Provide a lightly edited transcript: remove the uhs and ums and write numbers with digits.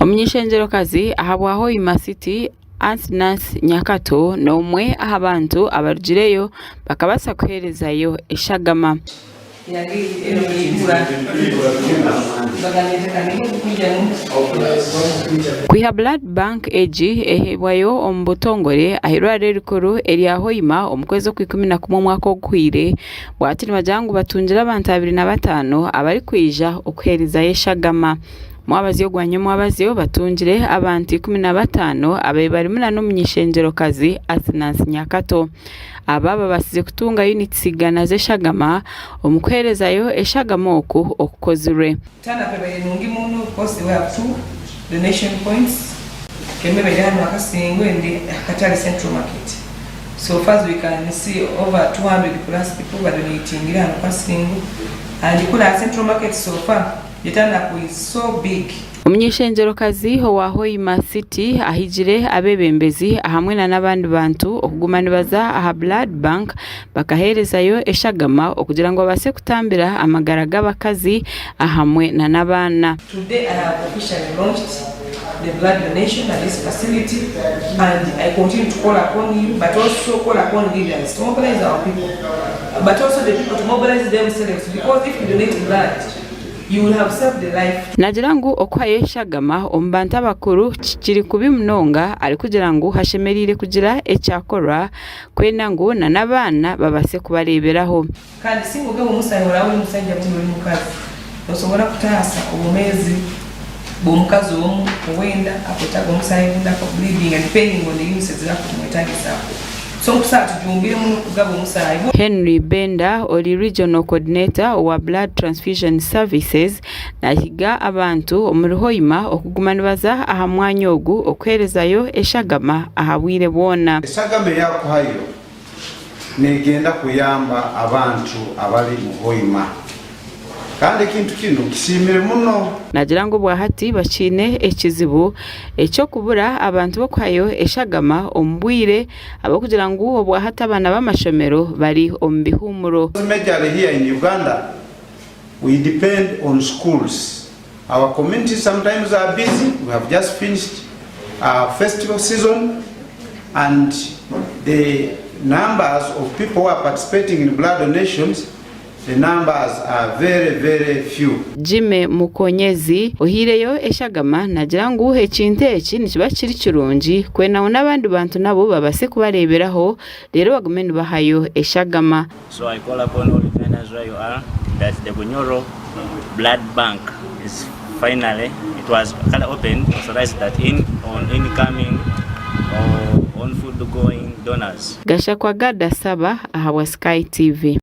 Omuny'eishengyerokazi ahabwa Hoima City, Ansinansi Nyakato n'omwe aha bantu abarugireyo bakabaasa kuheerezayo eshagama. Kwiha Blood Bank egi eheebwayo omu butongore aha irwariro erikuru erya Hoima omu kwezi okw'ikumi na kumwe omwaka oguhweire, bwati nibagira ngu batungire abantu 25 abarikwija okuheerezayo eshagama. Omwabazyo gwa nyomwabazyo batungire abantu 15 ababaire barimu nana omuny'eishengyerokazi Asinansi Nyakato. Aba babaasize kutunga yunitsi igana z'eshagama omu kuheerezayo eshagama oku okukozirwe. Turn up ebaire nungi muno because we have two donation points emwe ebaire hanu Akasingo endi Katale Central Market so far as we can see over 200 plus people badonatingire hanu Kasingo and kuri aha Central Market so far the turn up is so big. Omuny'eishengyerokazi owa Hoima City ahigire abeebembezi ahamwe n'abandi bantu okuguma nibaza aha Blood Bank bakaheerezayo eshagama okugira ngu babaase kutambira amagara g'abakazi ahamwe n'abaana. Today I have officially launched the blood donation at this facility and I continue to call upon you but also call upon leaders to mobilize our people but also the people to mobilize themselves because if you donate blood You will have saved a life. Naagira ngu okuhayo eshagama omu bantu abakuru kiri kubi munonga arikugira ngu hashemereire kugira ekyakorwa kwenda ngu n'abaana babaase kubareeberaho. Kandi singa ogaba omusaahi oraba ori musaija rundi ori mukazi, nosobora kutaasa obwomeezi bw'omukazi omu ow'enda akwetaaga omusaahi rundi akableedinga depending on the units ezirakumwetaagisaho. So nkusaba tujumbire muno kugaba omusaahi. Henry Benda ori Regional Coordinator owa Blood Transfusion Services nahiga abantu omuri Hoima okuguma nibaza aha mwanya ogu okuheerezayo eshagama aha bwire bwona. Eshagama eyakuhayo negenda kuyamba abantu abari mu Hoima. Kandi ekintu kinu nkisiimire muno. Naagira ngu obwahati bakiine ekizibu eky'okubura abantu b'okuhayo eshagama omu bwire ahabw'okugira ngu obwahati abaana b'amashomero bari omu bihuumuro. Majorly here in Uganda we depend on schools, our communities sometimes are busy, we have just finished our festival season and the numbers of people who are participating in blood donations The numbers are very very few. Jimmy Mukonyezi ohaireyo eshagama naagira ngu ekintu eki nikiba kiri kirungi kwenda ngu n'abandi bantu nabo babaase kubareeberaho reero bagume nibahayo eshagama. So I call upon all Ugandans where you are that the Bunyoro blood bank is finally it was kale opened authorized that in on incoming or on food going donors. Gashakwa Gad Asaba ahabwa Sky TV.